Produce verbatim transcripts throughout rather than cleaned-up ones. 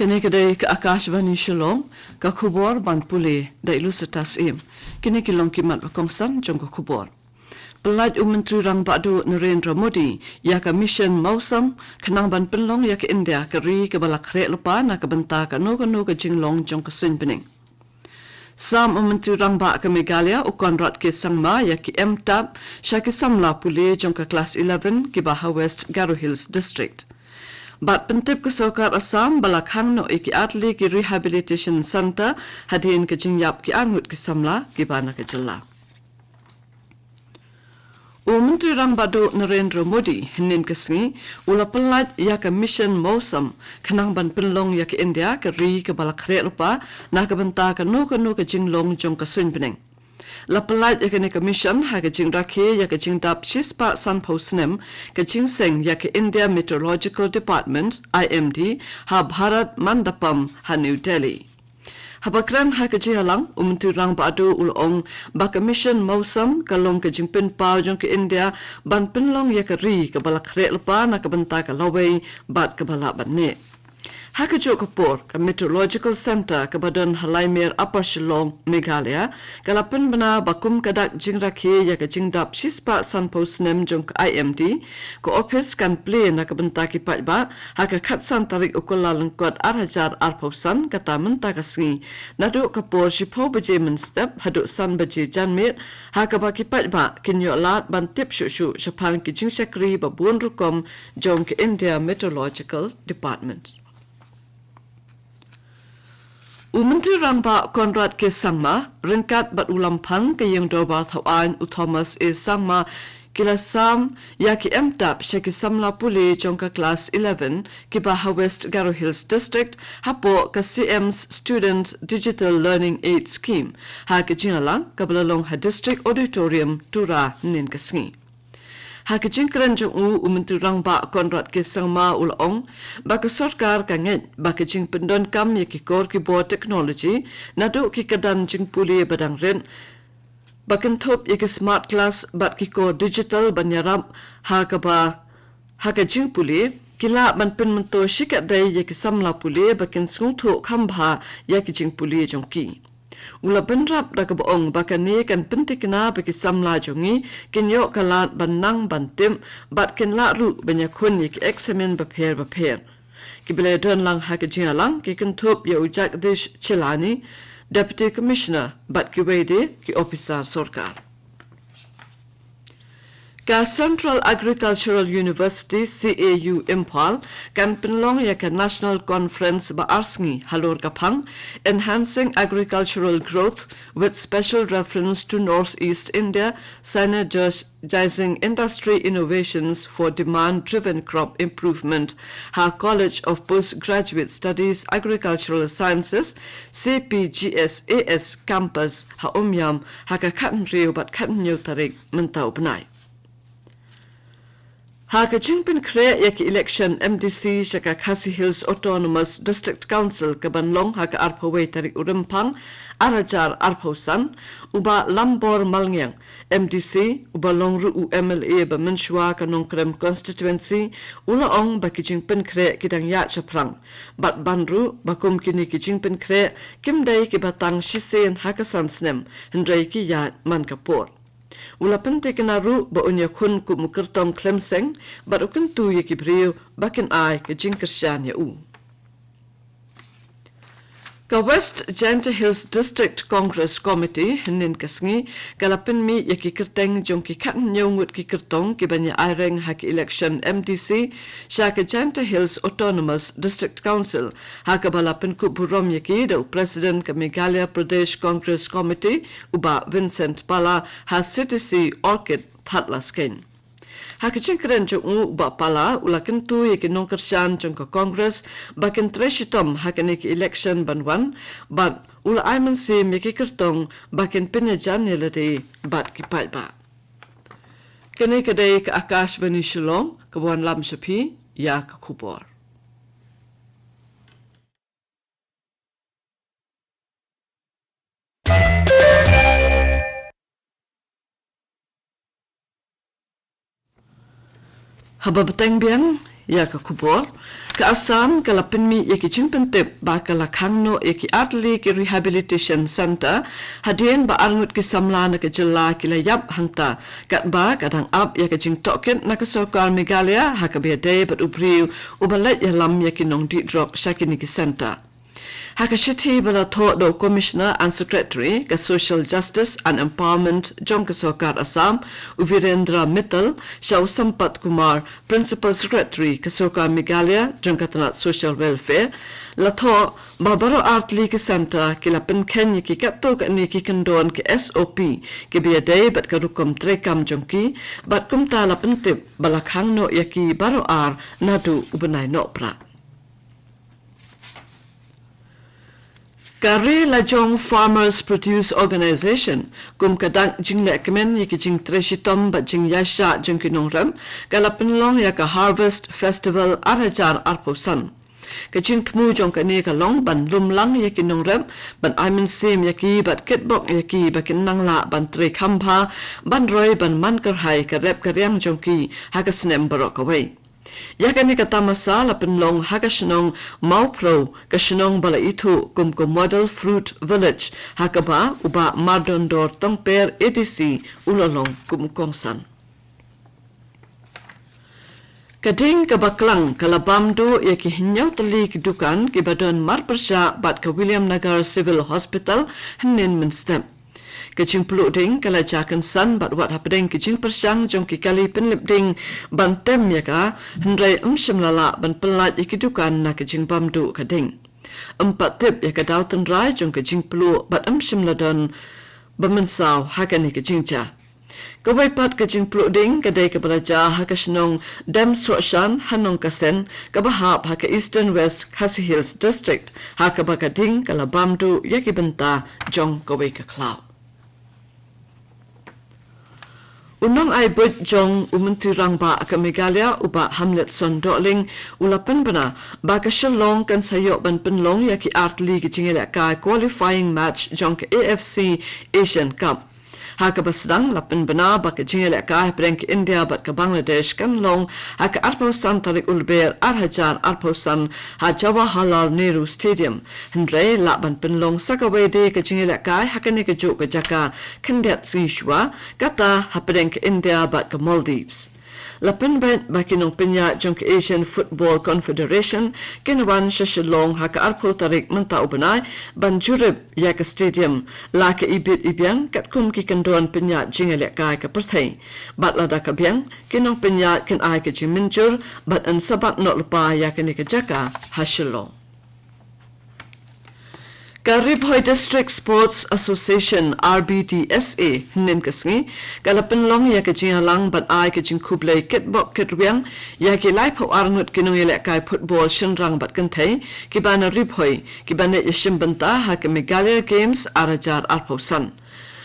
Kane ka dei ka Akashvani Shillong, ka khubor ban pule da i Lucetta Syiem. Kine ki long ki mat ba kongsan jong ka khubor. Pyllait u Myntri Rangbah Duh Narendra Modi ïa ka Mission Mausam, khnang ban pynlong ïa ka India ka ri kaba la khreh lypa na ka bynta kano kano ka jinglong jong ka suiñ bneng. Sam u Myntri Rangbah ka Meghalaya u Conrad K Sangma ïa ki M Tap sha ki samla pule jong ka Class eleven kiba ha West Garo Hills District. Bad pyntip ka sorkar Assam ba la khang noh ïa ki artylli ki Rehabilitation Centre hadien ka jingïap ki arngut ki samla kiba na ka jylla. U Myntri Rangbah Duh Narendra Modi hynnin ka sngi u la pyllait ïa ka Mission Mausam, khnang ban pynlong ïa ka India ka ri kaba la khreh lypa na ka bynta kano kano ka jinglong jong ka suiñ bneng. La pyllait ïa kane ka mission ha ka jingrakhe ïa ka jingdap shispah sanphew snem ka jingseng ïa ka India Meteorological Department, I M D, ha Bharat Mandapam ha New Delhi. Haba kren ha ka jingïalang, u Myntri Rangbah Duh u la ong ba ka Mission Mausam ka long ka jingpynpaw jong ka India ban pynlong ïa ka ri kaba la khreh lypa na ka bynta ka lawei bad kaba lah ban neh. Ha kajuh ka por, ka Meteorological Centre kaba don ha Laimer, Upper Shillong, Meghalaya, ka la pynbna ba kum ka dak jingrakhe ïa ka jingdap shispah sanphew snem jong ka I M D, ka ophis kan plie na ka bynta ki paidbah ha ka khatsan tarik u Kyllalyngkot ar hajar arphew san, kata mynta ka sngi, naduh ka por shiphew baje mynstep haduh san baje janmiet, ha kaba ki paidbah kin ïoh lad ban tip shuh shuh shaphang ki jingshakri ba bun rukom jong ka India Meteorological Department. U Myntri Rangbah Conrad K Sangma, ryngkat bad u Lamphang ka Ïing Dorbar Thawaiñ u Thomas A Sangma, ki la sam ïa ki M Tap sha ki samla pule jong ka Class eleven kiba ha West Garo Hills District, hapoh ka C M's Student Digital Learning Aid Scheme, ha ka jingïalang kaba la long ha District Auditorium, Tura, hynnin ka sngi. Ha ka jingkren jong u, u Myntri Rangbah Conrad K Sangma u la ong ba ka sorkar ka ngeit ba ka jingpyndonkam ïa ki kor ki bor technology naduh ki kyrdan jingpule ba dang rit, ba kynthup ïa ki smart class bad ki kor digital ban ïarap ha kaba, ha ka jingpule, ki lah ban pynmyntoi shikatdei ïa ki samla pule ba kin sngewthuh kham bha ïa ki jingpule jong ki. U la bynrap da kaba ong ba kane kan pynthikna ba ki samla jong ngi kin ïoh ka lad ban nang ban tip bad kin lah ruh ban ïakhun ïa ki eksamin bapher bapher. Kiba la don lang ha ka jingïalang ki kynthup ïa u Jagdish Chilani, Deputy Commissioner, bad kiwei de ki ophisar sorkar. Ka Central Agricultural University, C A U, Imphal kan pynlong ïa ka National Conference ba ar sngi halor ka phang Enhancing Agricultural Growth with Special Reference to Northeast India, Synergizing Industry Innovations for Demand-Driven Crop Improvement, ha College of Postgraduate Studies Agricultural Sciences, C P G S A S Campus, ha Umiam, ha ka khathynriew bad khathynñiew tarik mynta u bnai. Ha ka jingpynkhreh ïa ka election M D C sha ka Khasi Hills Autonomous District Council kaban long ha ka arphew wei tarik u Rymphang ar hajar arphew san, u Bah Lambor Malngiang, M D C, uba long ruh u M L A ba mynshuwa ka Nongkrem Constituency, u la ong ba ki jingpynkhreh ki dang ïaid shaphrang. Bad ban ruh ba kum kine ki jingpynkhreh kim dei kiba tang shisien ha ka san snem, hynrei ki ïaid man ka por. U la pynthikna ruh ba un ïakhun kum u kyrtong khlem seng, bad u kyntu ïa ki briew ba kin ai ka jingkyrshan ïa u. Ka West Jaintia Hills District Congress Committee, hynnin ka sngi, ka la pynmih ïa ki kyrteng jong ki khathynñiew ngut ki kyrtong kiban ïa aireng ha ki election M D C sha ka Jaintia Hills Autonomous District Council, ha kaba la pynkup burom ïa ki da u President ka Meghalaya Pradesh Congress Committee, u Bah Vincent Pala, ha C T C Orchid, Thadlaskein. Ha ka jingkren jong u, u Bah Pala u la kyntu ïa ki nongkyrshan jong ka Congress ba kin trei shitom ha kane ka election ban wan, bad u la ai mynsiem ïa ki kyrtong ba kin pynïajan ïa lade bad ki paidbah. Kane ka dei ka Akashvani Shillong, kaba wanlam sha phi ïa ka khubor. Haba bteng biang ïa ka khubor. Ka Assam ka la pynmih ïa ki jingpyntip ba ka la khang noh ïa ki artylli ki rehabilitation centre, hadien ba arngut ki samla na ka jylla ki la ïap hangta, katba ka dang ap ïa ka jingtohkit na ka sorkar Meghalaya ha kaba ïadei bad u briew uba leit ïalam ïa ki nongdih drok sha kine ki centre. Ha ka shithi ba la thoh da u Commissioner and Secretary ka Social Justice and Empowerment jong ka sorkar Assam, u Virendra Mittal, sha u Sampath Kumar, Principal Secretary ka sorkar Meghalaya jong ka tnat Social Welfare, la thoh ba baroh artylli ki centre ki la pynkheiñ ïa ki katto katne ki kyndon ki S O P kiba ïadei bad ka rukom treikam jong ki, bad kumta la pyntip ba la khang noh ïa ki baroh ar naduh u bnai Nohprah. Ka Ri Lajong Farmers Produce Organisation, kum ka dak jinglehkmen ïa ki jingtrei shitom bad jingïaishah jong ki nongrep, ka la pynlong ïa ka Harvest Festival ar hajar arphew san. Ka jingthmu jong kane ka long ban lum lang ïa ki nongrep, ban ai mynsiem ïa ki bad kitbok ïa ki ba kin nang lah ban trei kham bha, ban roi ban man kyrhai ka rep ka riang jong ki ha ka snem baroh kawei. Ïa kane ka tamasa la pynlong ha ka shnong Mawphrew, ka shnong ba la ithuh kum ka Model Fruit Village, ha kaba u Bah Mardondor Tongper, A D C, u la long kum u kongsan. Ka ding kaba klang ka la bam duh ïa ki hynñiew tylli ki dukan kiba don marpyrshah bad ka Williamnagar Civil Hospital hynnin mynstep. Ka jingpluh ding ka la jia kynsan bad wat hapdeng ki jingpyrshang jong ki kali pynlip ding ban tem ïa ka, hynrei ym shym la lah ban pyllait ïa ki dukan na ka jingbam duh ka ding. Ym pat tip ïa ka daw tynrai jong ka jingpluh bad ym shym la don ba mynsaw ha kane ka jingjia. Kawei pat ka jingpluh ding ka dei kaba la jia ha ka shnong Demsohshan ha Nongkasen, kaba hap ha ka Eastern West Khasi Hills District, ha kaba ka ding ka la bam duh ïa ki bynta jong kawei ka khlaw. U nongai buit jong u Myntri Rangbah ka Meghalaya, u Bah Hamletson Dohling, u la pynbna ba ka Shillong kan sa ïoh ban pynlong ïa ki artylli ki jingïalehkai qualifying match jong ka A F C Asian Cup. Ha kaba sdang la pynbna ba ka jingïalehkai hapdeng ka India bad ka Bangladesh kan long ha ka arphew san tarik u Lber ar hajar arphew san ha Jawaharlal Nehru Stadium. Hynrei lah ban pynlong sa kawei de ka jingïalehkai ha kane kajuh ka jaka khyndiat sngi shuwa, kata hapdeng ka India bad ka Maldives. La pynbeit ba ki nongpynïaid jong ka Asian Football Confederation kin wan sha Shillong ha ka arphew tarik mynta u bnai ban jurip ïa ka stadium, la ka ibit ibiang katkum ki kyndon pynïaid jingïalehkai ka pyrthei. Bad lada ka biang, ki nongpynïaid kin ai ka jingmynjur bad yn sa bat noh lypa ïa kane ka jaka ha Shillong. Ka Ri Bhoi District Sports Association, R B D S A, hynnin ka sngi ka la pynlong ïa ka jingïalang ban ai ka jingkhublei kitbok kitrwiang ïa ki laiphew ar ngut ki nongïalehkai football shynrang bad kynthei kiba na Ri Bhoi, kiba neh ïashim bynta ha ka Meghalaya Games ar hajar arphew san.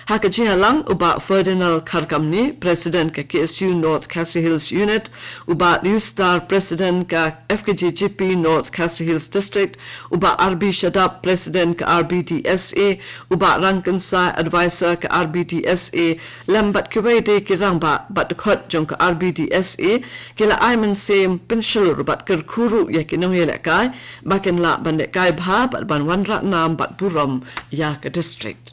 Ha ka jingïalang, u Bah Ferdinand Kharkamni, President ka K S U North Khasi Hills Unit, u Bah Liustar, President ka F K J G P North Khasi Hills District, u Bah R B Shadap, President ka R B D S A, u Bah Rangkynsai, Advisor ka R B D S A, lem bad kiwei de ki rangbah bad dkhot jong ka R B D S A, ki la ai mynsiem pynshlur bad kyrkhu ruh ïa ki nongïalehkai ba kin lah ban lehkai bha bad ban wanrah nam bad burom ïa ka district.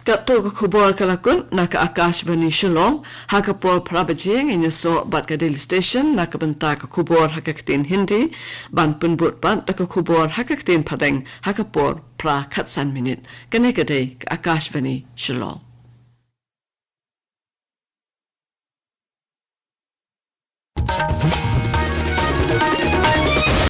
Katto ka khubor ka la kut na ka Akashvani Shillong. Ha ka por phra baje ngin ïasoh bad ka Delhi Station na ka bynta ka khubor ha ka ktien Hindi, ban pynbud pat da ka khubor ha ka ktien Phareng ha ka por phra khatsan minit. Kane ka dei ka Akashvani Shillong.